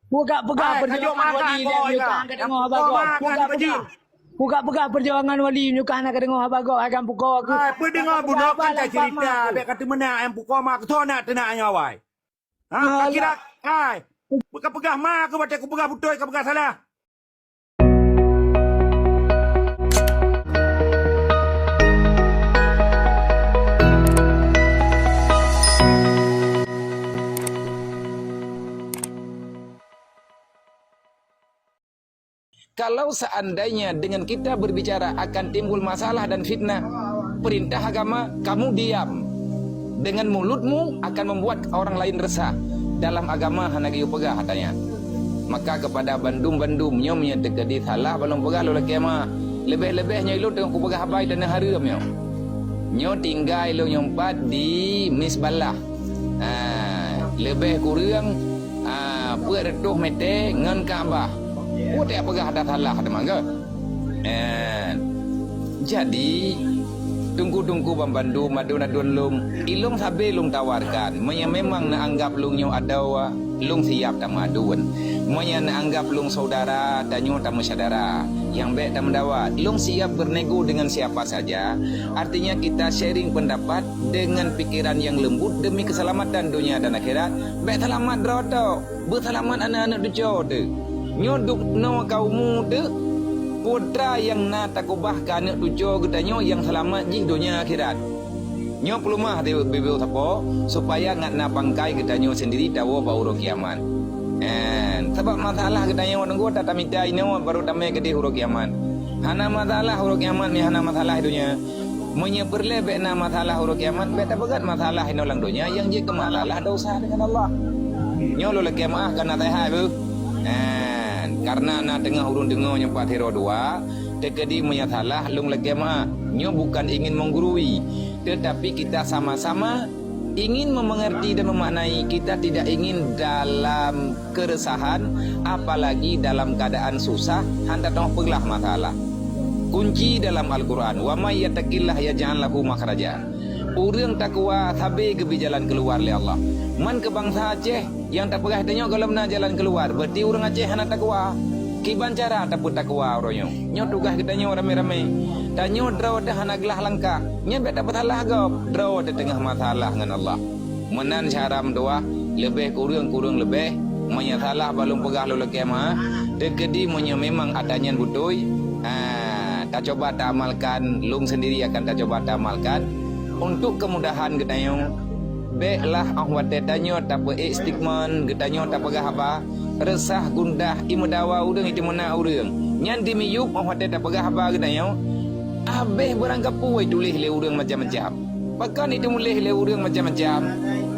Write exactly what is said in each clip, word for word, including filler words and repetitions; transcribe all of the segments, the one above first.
Peugah-peugah perjuangan wali nyoe ka hana ka deungoe haba gob. Peugah-peugah. Peugah-peugah perjuangan wali nyoe ka hana ka deungoe haba gob, hai kan pukoe. Hai, peudeungoe bunoe kan cerita, bèk ka teumeuna ayam pukoe ma keutoe nak teunak nyoe awai. Ha, ka kira, hai. Peugah-peugah ma keu watèe kupeugah beutôi, ka peugah salah. Kalau seandainya dengan kita berbicara akan timbul masalah dan fitnah, perintah agama, kamu diam. Dengan mulutmu akan membuat orang lain resah. Dalam agama hana geuyue peugah hata nyan. Maka kepada bandum-bandum nyoe meunyoe teukeudi salah ban lôn peugah lôn lakèe meu'ah. Leubeh-leubeh nyoe ulôn teungoh kupeugah haba i tanoh hareuem nyoe. Nyoe tinggai lôn nyoe pat di Misbalah. Ah, leubeh kureueng, ah, peuet reutôh mètè ngon Ka'bah. Peue tapeugah hata salah teuma, geuh? Eh, jadi, teungku-teungku banmandum, aduen-aduen lôn, ilôn sabe lôn tawarkan, meunyoe memang neuanggap lôn nyoe adoe, lôn siap tameuaduen. Meunyoe neuanggap lôn syedara, tanyoe tameusyedara. Nyang bèk tameudawa, lôn siap bernego dengan siapa saja. Artinya, kita sharing pendapat dengan pikiran yang lembut demi keselamatan dunia dan akhirat. Bèk seulamat droe tok. Beuseulamat aneuk-aneuk cucoe teuh. Nyoe dubnoe ka umu teuh, putra nyang na takeubah keu aneuk cucoe geutanyoe nyang seulamat jih donya akhirat. Nyoe peuleumah di bibeu sapo, supaya ngat na bangkai geutanyoe sendiri tawoe bak uroe kiamat. Eh, sabab masalah geutanyoe nunggu ta-, tamita inoe baru tamè keudeh uroe kiamat. Hana masalah uroe kiamat, mi hana masalah donya. Meunyoe peureulèe bèk na masalah uroe kiamat, bèk tapeugèt masalah inoe lam donya nyang jeuet keu masalah desya deungon Allah. Nyoe lôn lakèe meu'ah keu naseuhat beuh. Eh, karena na teungoh ureueng deungö nyoe pat sidroe dua, teukeudi meunyoe salah lôn lakèe meu'ah. Nyoe bukan ingin menggurui, tetapi kita sama-sama ingin memengerti dan memaknai, kita tidak ingin dalam keresahan, apalagi dalam keadaan susah, hana teupeuglah masalah. Kunci dalam Al-Quran, "Wa may yattaqillaha yaj'al lahu makhraja." Ureueng takwa sabe geubri jalan keuluwa lé Allah. Man keu bansa Aceh nyang tapeugah tanyoe gohlom na jalan keuluwa, berarti ureueng Aceh hana takwa. Kiban cara tapeutakwa uroe nyoe? Nyoe tugaih geutanyoe ramé-ramé. Tanyoe droe teuh hana glah langkah. Nyan bèk tapeusalah gob. Droe teuh teungoh masalah ngon Allah. Meunan syedara meutuwah, leubeh kureueng-kureueng leubeh, meunyoe salah ban lôn peugah lôn lakèe meu'ah, teukeudi meunyoe memang ata nyan beutôi, ha, tacoba taamalkan, lôn sendiri akan tacoba taamalkan. Untuk kemudahan geutanyoe, bèklah 'oh watèe tanyoe tapeu-ék statement, geutanyoe tapeugah haba, reusah, gundah, imeudawa ureueng, iteumeunak ureueng. Nyan dimiyueb 'oh watèe tapeugah haba geutanyoe, habéh beurangkapeue tuléh lé ureueng macam-macam. Pakon ituléh lé ureueng macam-macam?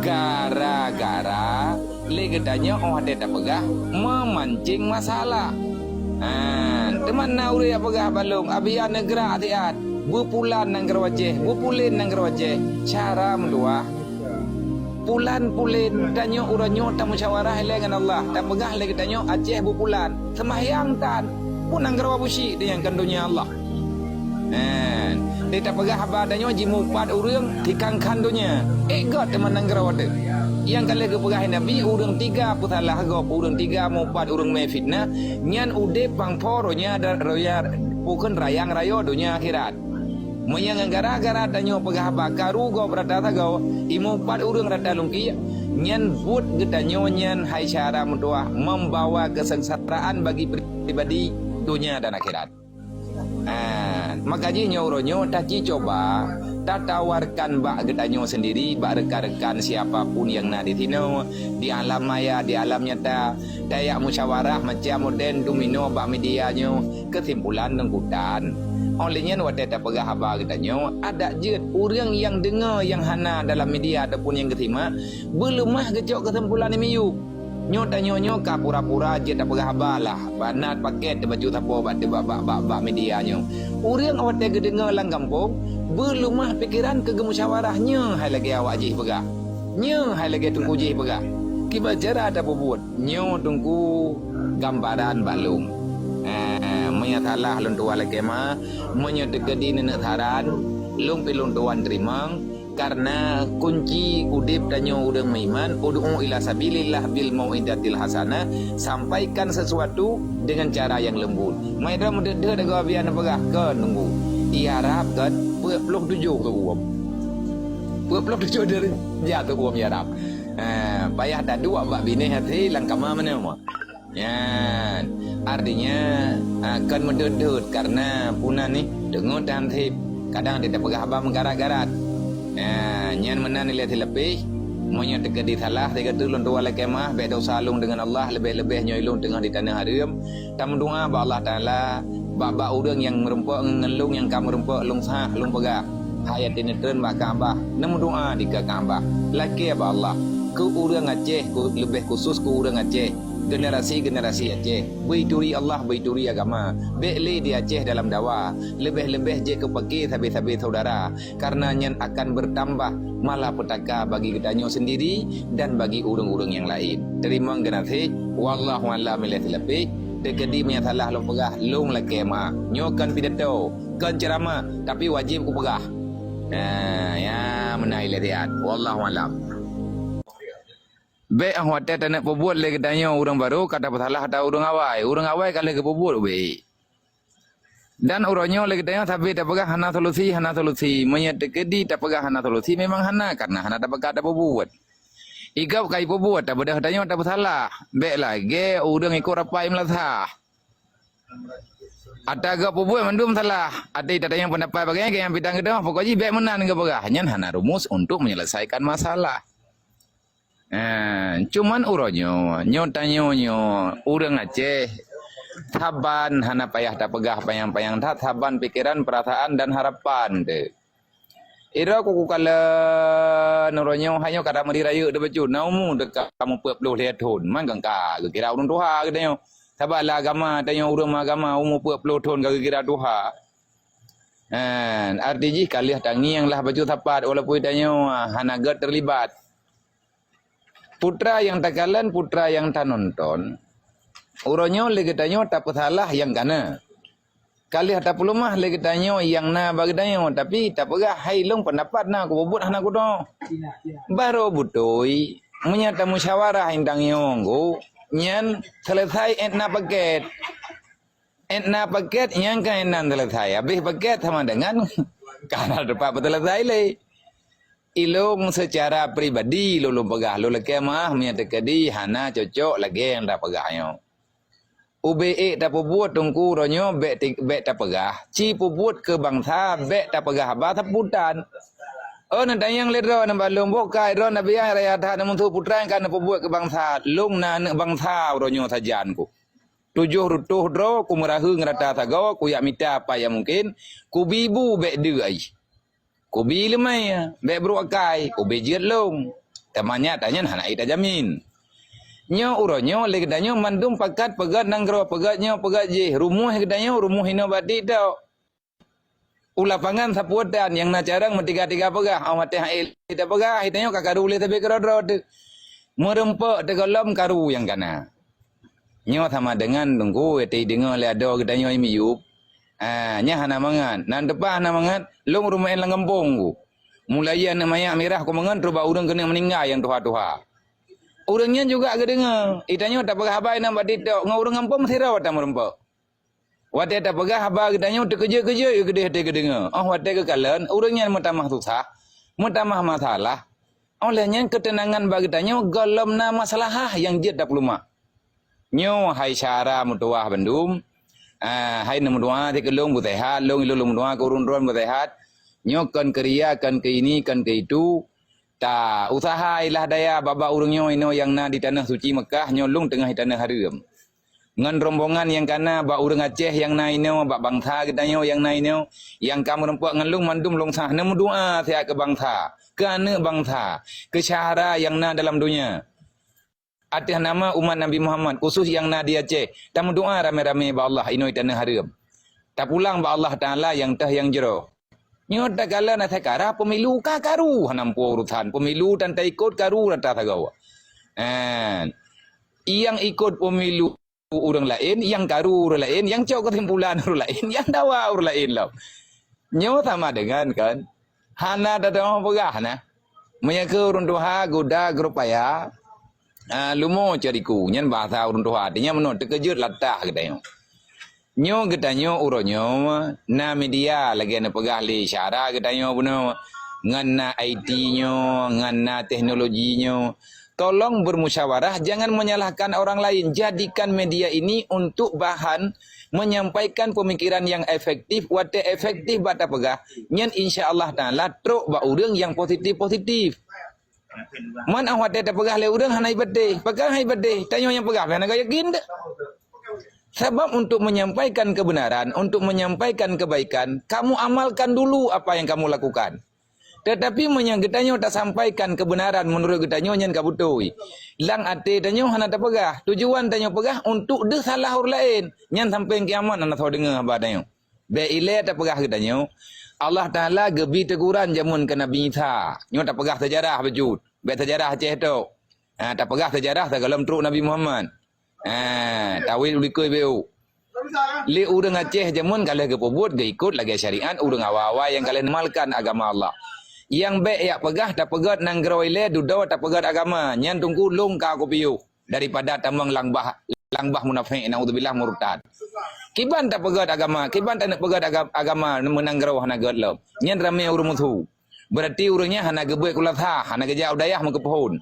Gara-gara lé geutanyoe 'oh watèe tapeugah meumancéng masalah. Ha, teuma na ureueng nyang peugah bak lôn, "Abi, neugeura siat, beupulan nanggroe Aceh, beupulen nanggroe Aceh." Syedara meutuwah, pulan-pulen, tanyoe uroe nyoe tamusyawarah ilèe ngon Allah, tapeugah lé geutanyoe Aceh beupulan, seumahyang tan, peue nanggroe Abusyik, nyang kon donya Allah. Eh, di tapeugah haba tanyoe jimupat ureueng tikang khan donya. Ék göt teuma nanggroe teuh. Nyang ka lheueh geupeugah Nabi, ureueng tiga peusalah gob, ureueng tiga mupat, ureueng mé fitnah, nyan udeb pang po roya dan roya pukon rayang rayo donya akhirat. Meunyoe ngon gara-gara tanyoe peugah haba karu gob rata sagoe, imupat ureueng rata lungkie, nyan buet geutanyoe nyan hai syedara meutuwah membawa kesengsaraan bagi pribadi donya dan akhirat. Ah, maka jih nyoe uroe nyoe taci cuba tatawarkan bak geutanyoe sendiri, bak rekan-rekan siapa pun nyang na di sinoe, di alam maya, di alam nyata, tajak musyawarah macam modern domino bak media nyoe, keusimpulan deungon kutan. Óh lheueh nyan watèe tapeugah haba geutanyoe, adak jeuet ureueng nyang deungö nyang hana dalam media ataupun nyang geusimak, beuleumah geucok keusimpulan nyang miyueb. Nyoe tanyoe nyoe ka pura-pura jeuet tapeugah haba lah, bak na paket teubacut sapo bak, bak, bak, bak, bak media nyoe. Ureueng watèe geudeungö lam gampông, beuleumah pikeran keu geumusyawarah nyoe hai lagèe awak jih peugah. Nyoe hai lagèe teungku jih peugah. Kiban cara tapeubuet, nyoe teungku gambaran bak lôn. Eh, meunyoe salah lôn tuwah lakèe meu'ah, meunyoe teukeudi neuneuk saran, lôn pih lôn tuwah teurimong, Karena kunci udeb tanyoe ureuëng meuiman, ud'u ila sabilillah bil mau'izatil hasanah, sampaikan sesuatu dengan cara yang lembut. Mai droe meudeuh-deuh dagoe bian peugah kon nunggu. Iarab kan peuet ploh tujoh teu uem. Peuet ploh tujoh derajat teu uem iarab. Ha, payah taduek bak binéh até lam kama meunoe. Nyan, artinya, ah, kon meudeuet-deuet karena puna nih deungon tanseb. Kadang dia tapeugah haba meugarat-garat. Nah, nyan meunan ilée sileupéh. Meunyoe teukeudi salah, sigoe teuk lôn tuan lakée meuah, bék dosa lôn deungon Allah, leubeh-leubeh nyoe lôn teungoh di tanoh hareuem. Tameudoa bak Allah Taala, bak-bak ureuëng nyang meurumpok ngon lôn nyang ka meurumpok lôn sah lôn peugah. Hai até neutreun bak Ka'bah, neumeudoa di Ka'bah. Lakée bak Allah, keu ureuëng Aceh, keu, leubeh khusus keu ureuëng Aceh. Generasi-generasi Aceh, beuturi Allah, beuturi agama. Bék lé di Aceh dalam dawa, leubeh-leubeh jeuet keu paké sabe-sabe saudara, karena nyan akan bertambah malapetaka bagi geutanyoe sendiri dan bagi ureuëng-ureuëng nyang laén. Teurimong geunaséh, wallahu a'lam bishawab. Teukeudi meunyoe salah lôn peugah, lôn lakée meuah. Nyoe kon pidato, kon ceramah, tapi wajéb kupeugah. Nah, ya, meunan ilée siat. Wallahu a'lam. Bék óh watée taneuk peubuet lé geutanyoe ureuëng barô ka tapeusalah ata ureuëng awai. Ureuëng awai ka lheueh geupeubuet ubé. Dan uroe nyoe lé geutanyoe sabe tapeugah hana solusi, hana solusi. Meunyoe teukeudi tapeugah hana solusi, memang hana, karena hana tapeugah tapeubuet. Igab ka ipeubuet, tabeudôh tanyoe tapeusalah. Bék lagée ureuëng ikot rapai meulasah. Ata geuh peubuet mandum salah. Até tatanyong peundapat bagaih nyang pidang geudoh, pokok jih bék meunan geupeugah. Nyan hana rumus untuk menyelesaikan masalah. Eh, cuman uroe nyoe, nyoe tanyoe nyoe, ureuëng Aceh, saban hana payah tapeugah panyang-panyang that, saban pikeran, peurasaan, dan harapan teuh. Ira ku kukalon uroe nyoe, hai nyoe ka tameuri rayeuk teuh bacut, na umu teuka meupeue ploh lhée thon, man gangka geukira ureuëng tuha geutanyoe. Sabab lam agama tanyoe ureuëng meuagama umu peuet ploh thon ka geukira tuha. Han, arti jih ka lheueh tangieng lah bacut sapat walaupun tanyoe hana gét teulibat. Putra nyang takalon, putra nyang tanonton, uroe nyoe lé geutanyoe tapeusalah nyang kana. Ka lheueh tapeuleumah lé geutanyoe nyang na bak geutanyoe, tapi tapeugah hai lôn peundapat na kupeubuet hana kudoe. Barô beutôi, meunyoe tamusyawarah indang nyong ku, nyan selesai ék na paket. Ék na paket nyang ka inan selesai. Habéh paket sama dengan ka hana teumpat peuselesai lé. Ilôn secara pribadi lôn, lôn peugah, lôn lakée meuah meunyoe teukeudi hana cocok lagée nyang tapeugah nyoe. Ubé ék tapeubuet teungku uroe nyoe bék ti-, bék tapeugah. Ci peubuet keu bansa bék tapeugah haba saputan. Oh, neutanyong lé droe nibak lôn, boh ka droe neubiang raya that neumusoh putra nyang ka neupeubuet keu bansa. Lôn na aneuëk bansa uroe nyoe sajan ku. Tujoh reutôh droe kumeuraheueng rata sagoe, kuyak mita apa nyang mungken, kubi bu bék deuek ai. Kubi leumé, bék brôk akai, ubé jeuet lôn. Teuma nyata nyan hana ék tajamin. Nyoe uroe nyoe lé geutanyoe mandum pakat peugét nanggroe, peugét nyoe, peugét jih. Rumoh geutanyoe rumoh inoe bak TikTok. U lapangan sapeue tan nyang na carông meutiga-tiga peugah, óh watée hana ék tapeugah, geutanyoe ka karu lé sabe keudroe-droe teuh. Meurumpok teugohlom karu nyang kana. Nyoe sama dengan teungku, watée deungoe lé adoe geutanyoe miyueb. Ah, nyan hana mangat. Nan teupah hana mangat, lôn rumoh lam gampông ku. Mulai aneuëk manyak mirah kumeungon trok bak ureuëng keuneuk meuninggai nyang tuha-tuha. Ureuëng nyan juga geudeungoe, geutanyoe tapeugah haba inan bak TikTok ngon ureuëng gampông sidroe tameurumpok. Watée tapeugah haba geutanyoe teukeujot-keujot geuh keudeh teuh geudeungoe. Óh watée geukalon, ureuëng nyan meutamah susah, meutamah masalah. Óh lheueh nyan keuteunangan bak geutanyoe gohlom na maslahah nyang jeuet tapeuleumah. Nyoe hai syara meutuwah bandum, ah, hai neumeudoa sikeu lôn beuseuhat, lôn ilôn lôn meudoa keu ureuëng droe beuseuhat. Nyoe kon keu ria, kon keu ini, kon keu itu. Ta usahailah daya bak-bak ureuëng nyoe inoe nyang na di tanoh suci Meukah, nyoe lôn teungoh di tanoh hareuem. Ngon rombongan nyang kana bak ureuëng Aceh nyang na inoe, bak bansa geutanyoe nyang na inoe, nyang ka meurumpok ngon lôn mandum lôn sah neumeudoa siat keu bansa, keu aneuëk bansa, keu syahara nyang na dalam donya. Ateueh nama umat Nabi Muhammad, khusos nyang na di Aceh, tameudoa ramé-ramé bak Allah inoe di tanoh hareuem. Tapulang bak Allah Taala nyang teuh nyang jroh. Nyoe takalon asai karah pemilu ka karu hana muphom urusan. Pemilu tan taikot karu rata sagoe. Kan. Nyang ikot pemilu ureuëng laén, nyang karu ureuëng laén, nyang cok keusimpulan ureuëng laén, nyang dawa ureuëng laén lom. Nyoe sama dengan kan. Hana tateumé peugah na. Meunyoe keu ureuëng tuha guda geurupaya, ah, lumo cariku, nyan bahasa ureuëng tuha, artinya meunoe teukeujot latah geutanyoe. Nyoe geutanyoe uroe nyoe na media lagée neupeugah lé Syara geutanyoe bunoe, ngon na I T nyoe, ngon na teknologi nyoe. Tolong bermusyawarah, jangan menyalahkan orang lain. Jadikan media ini untuk bahan menyampaikan pemikiran yang efektif. Watée efektif bak tapeugah, nyan insya Allah Taala trok bak ureuëng nyang positif-positif. Man ah watée tapeugah lé ureuëng hana ibaté, pakon hana ibaté, tanyoe nyang peugah hana yakin deh. Sabab untuk menyampaikan kebenaran, untuk menyampaikan kebaikan, kamu amalkan dulu apa yang kamu lakukan. Tetapi meunyoe geutanyoe tasampaikan kebenaran meunurot geutanyoe nyan ka beutôi. Lam até tanyoe hana tapeugah. Tujuan tanyoe peugah untuk deuh salah ureuëng laén. Nyan sampai kiamat hana soe deungoe haba tanyoe. Bék ilée tapeugah geutanyoe, Allah Taala geubi teguran jameun keu Nabi Isa. Nyoe tapeugah seujarah bacut. Bék seujarah Aceh tok. Ha, tapeugah seujarah sigohlom trok Nabi Muhammad. Ha, tawét u likui béu. Lé ureuëng Aceh jameun ka lheueh geupeubuet geuikot lagée syariat ureuëng awai-awai nyang ka lheueh neuamalkan agama Allah. Nyang bék jak peugah tapeugét nanggroe ilée dudoe tapeugét agama, nyan teungku lôn ka kupiôh daripada tamong lam bah, lam bah munafék, naudzubillah, murtad. Kiban tapeugét agama, kiban taneuk peugét aga-, agama meunanggroe hana gét lom. Nyan ramé ureuëng musu. Berarti ureuëng nyan hana geubeuet kulasah, hana geujak u dayah meukeupeuhon.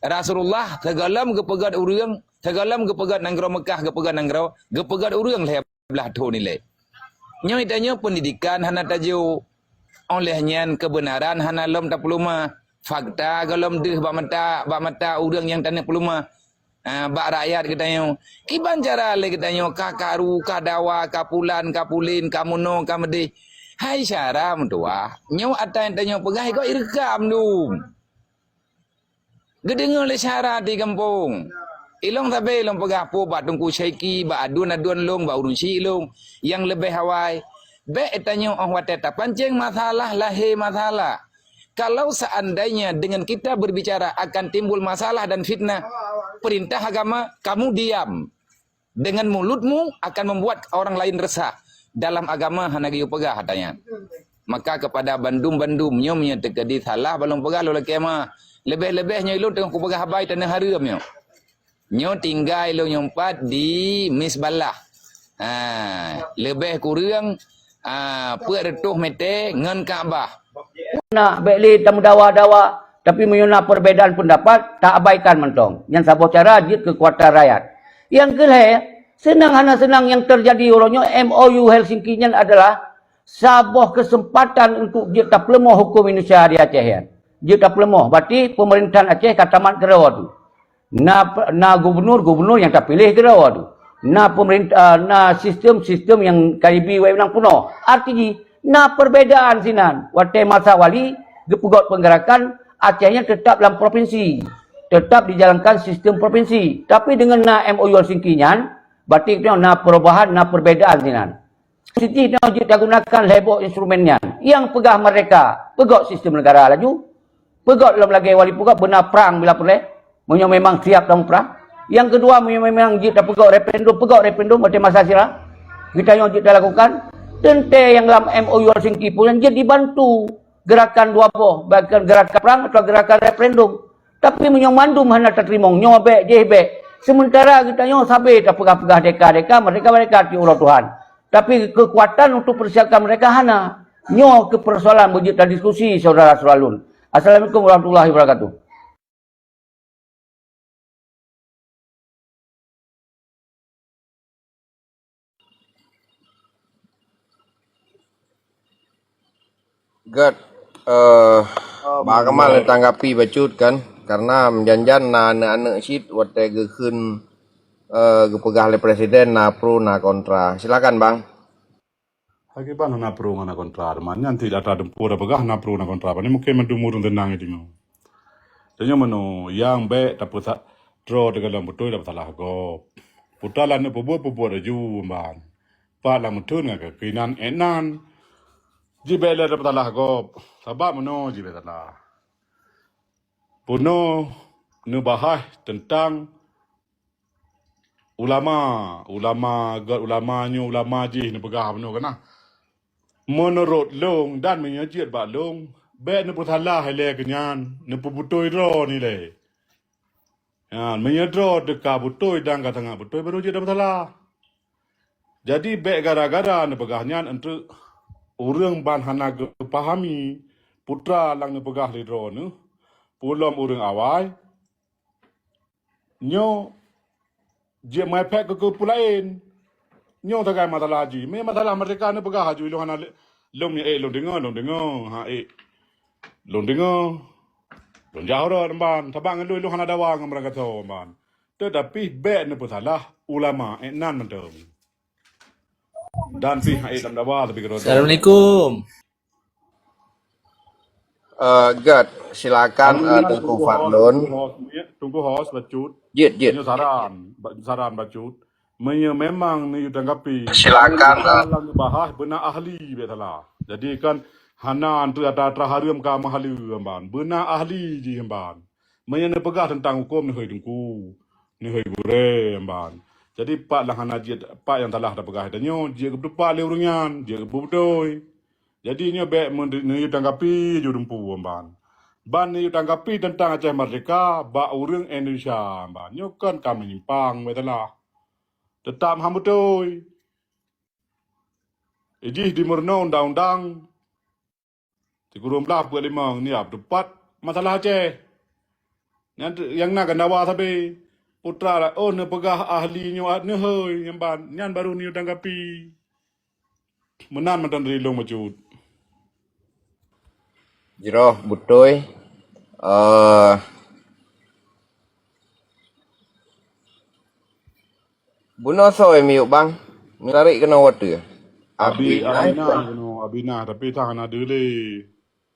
Rasulullah sigohlom geupeugét ureuëng, sigohlom geupeugét nanggroe Meukah, geupeugét nanggroe, geupeugét ureuëng lhée blaih thon ilée. Nyoe tanyoe pendidikan hana tajok. Óh lheueh nyan keubeunaran hana lom tapeuleumah. Fakta gohlom deuh bak mata, bak mata ureuëng nyang taneuk peuleumah. Ah, bak rakyat geutanyoe. Kiban cara lé geutanyoe ka karu, ka dawa, ka pulan, ka pulin, ka meunoe, ka meudeh. Hai Syara meutuwah, nyoe ata nyang tanyoe peugah gob ireukam dum. Geudeungoe lé Syara di gampông. Ilong sabe ilong peugah peue bak Teungku Syaiki, bak aduen-aduen lôn, bak ureuëng syiek lôn nyang leubeh awai. Bék tanyoe óh watée tapancéng masalah, lahé masalah. Kalau seandainya dengan kita berbicara akan timbul masalah dan fitnah perintah agama, kamu diam. Dengan mulutmu akan membuat orang lain resah. Dalam agama hana geuyue peugah ata nyan. Maka kepada bandum-bandum nyoe meunyoe teukeudi salah bak lôn peugah lôn lakée meu'ah. Leubeh-leubeh nyoe ilôn teungoh kupeugah haba taneuh hareuem nyoe. Nyoe tinggai lôn nyoe pat di Misbalah. Ha, leubeh kureueng, ah, peuet reutôh mete ngon Ka'bah. Nak bék lé tameudawa-dawa, tapi meunyoe na perbedaan pendapat, taabaikan mantong. Nyan saboh cara jeuet keukuatan rakyat. Nyang keulhée, seunang hana seunang nyang teujadi uroe nyoe M O U Helsinki nyan adalah saboh keuseumpatan untuk jeuet tapeuleumah huköm Indonesia di Aceh nyan. Jeuet tapeuleumah, berarti pemerintahan Aceh ka tamat keudroe tu. Na, na gubernur, gubernur nyang tapiléh keudroe tu. Na pemerintah, na sistem, sistem nyang ka jibi wewenang peunoh. Arti jih, na perbedaan sinan. Watée masa wali, geupeugét peugerakan, Aceh nyan tetap lam provinsi. Tetap dijalankan sistem provinsi. Tapi dengan na M O U Helsinki nyan, berarti na perubahan, na perbedaan sinan. Siti nyoe jeuet tagunakan lhée boh instrumen nyan. Nyang peugah merdeka, peugét sistem negara laju. Peugét lom lagée wali peugét beuna prang bila peureulée. Meunyoe memang siap tameuprang. Nyang keudua, meunyoe memang jeuet tapeugét referendum, peugét referendum watée masa sira. Geutanyoe jeuet talakukan. Teuntée nyang lam M O U Helsinki pun nyan jeuet dibantu gerakan dua boh, baik gerakan prang atau gerakan referendum. Tapi meunyoe mandum hana tateurimong, nyoe bék, jéh bék. Sementara geutanyoe sabe tapeugah-peugah deka-deka, merdeka-merdeka di uroe Tuhan. Tapi keukuatan untuk persiapkan merdeka hana. Nyoe keuh persoalan beujeuet tadiskusi, syedara-syedara lôn. Assalamualaikum warahmatullahi wabarakatuh. Gét, eh, Bang Kamal tanggapi bacut kan, karena meujan-jan na aneuk-aneuk cit watée geukheun, eh, geupeugah lé presiden na pro na kontra. Silakan, Bang. Lagée ban na pro ngon na kontra, teuma nyan ti data dempur peugah na pro na kontra. Pane mungkin mandum ureuëng teunang di nyoe. Tanyoe meunoe, nyang bék tapeusa-, droe teugalom beutôi tapeusalah gob. Puta laneuk peubuet, peubuet laju ban. Pat lam meuteun ngon keukinan ék nan. Jibék lé tapeusalah gob. Sabab meunoe jibék salah. Peunoh neubahas teuntang ulama, ulama, gét ulama nyoe ulama jih neupeugah bunoe keunah. Meunurot lôn dan meunyoe jeuet bak lôn, Bék neupeusalah ilée keunyan, neupeubeutôi droe nilée. Ya, meunyoe droe teuka beutôi dan ka sangat beutôi, baru jeuet tapeusalah. Jadi bék gara-gara neupeugah nyan eunteuk ureuëng ban hana geupahami putra nyang neupeugah lé droe neuh, peulom ureuëng awai, nyoe jeuet meuefek keu, keu peue laén. Nyoe sagai masalah jih. Mé masalah merdeka neupeugah laju, ilôn hana lé-, lôn, eh, lôn deungoe, lôn deungoe. Ha, eh. Lôn deungoe. Lôn jak uroe ban. Sabab ngon lôn, lôn hana dawa ngon meurangkasoe ban. Teutapi bék neupeusalah ulama, eh, nan mantong. Dan pih, eh, lam dawa tapi keudroe. Assalamualaikum. Eh, Gad, silakan, eh, Teungku Fadlun. Teungku Hos, ya, Teungku Hos, bacut. Jeuet, jeuet. Nyoe saran, ba-, saran bacut. Meunyoe memang neuyue tanggapi, silakan, eh, dalam bahas beuna ahli, bék salah. Jadi kan hana antu atra-atra hareuem ka meuhaleue ban. Beuna ahli jih ban. Meunyoe neupeugah teuntang huköm, neuhôi teungku, neuhôi gurée ban. Jadi pat nyang hana jeuet, pat nyang salah tapeugah tanyoe, jeuet geupeutupat lé ureuëng nyan, jeuet geupeubeutôi. Jadi nyoe bék meu-, neuyue tanggapi ju dumpu ban. Ban neuyue tanggapi teuntang Aceh Merdeka bak ureuëng Indonesia ban. Nyoe kon ka menyimpang, bék salah. Teutap han beutôi. Ijih di meurunoe undang-undang sikureueng blaih peuet limong ni ap teupat masalah Aceh. Nyan tu, nyang na gandawa sabe. Putra lah, oh, neupeugah ahli nyoe neuhôi nyang ban. Nyan baru neuyue tanggapi. Meunan mantong dari lôn bacut. Jroh beutôi. Eh, bunoe soe miyueb bang? Meutarék keunoe watée. Abi, Abi Abinah keunoe, Abinah, tapi sang hana deuh lé.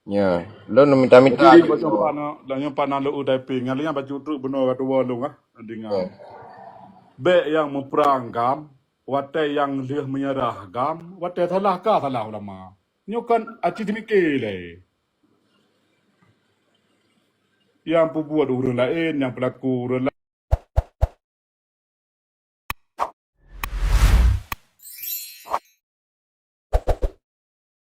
Ya, lôn mita-mita. Jadi, bak nyoe pat na, lam nyoe pat na lôn eu typing. Nyan lé nyan bacut treuk bunoe ka tuwoe lôn, ah, deungoe. Ya. Bék nyang muprang GAM, watée nyang lheueh meunyeurah GAM, watée salah ka salah ulama. Nyoe kan aci teumike lé. Nyang peubuet ureuëng laén, nyang peulaku ureuëng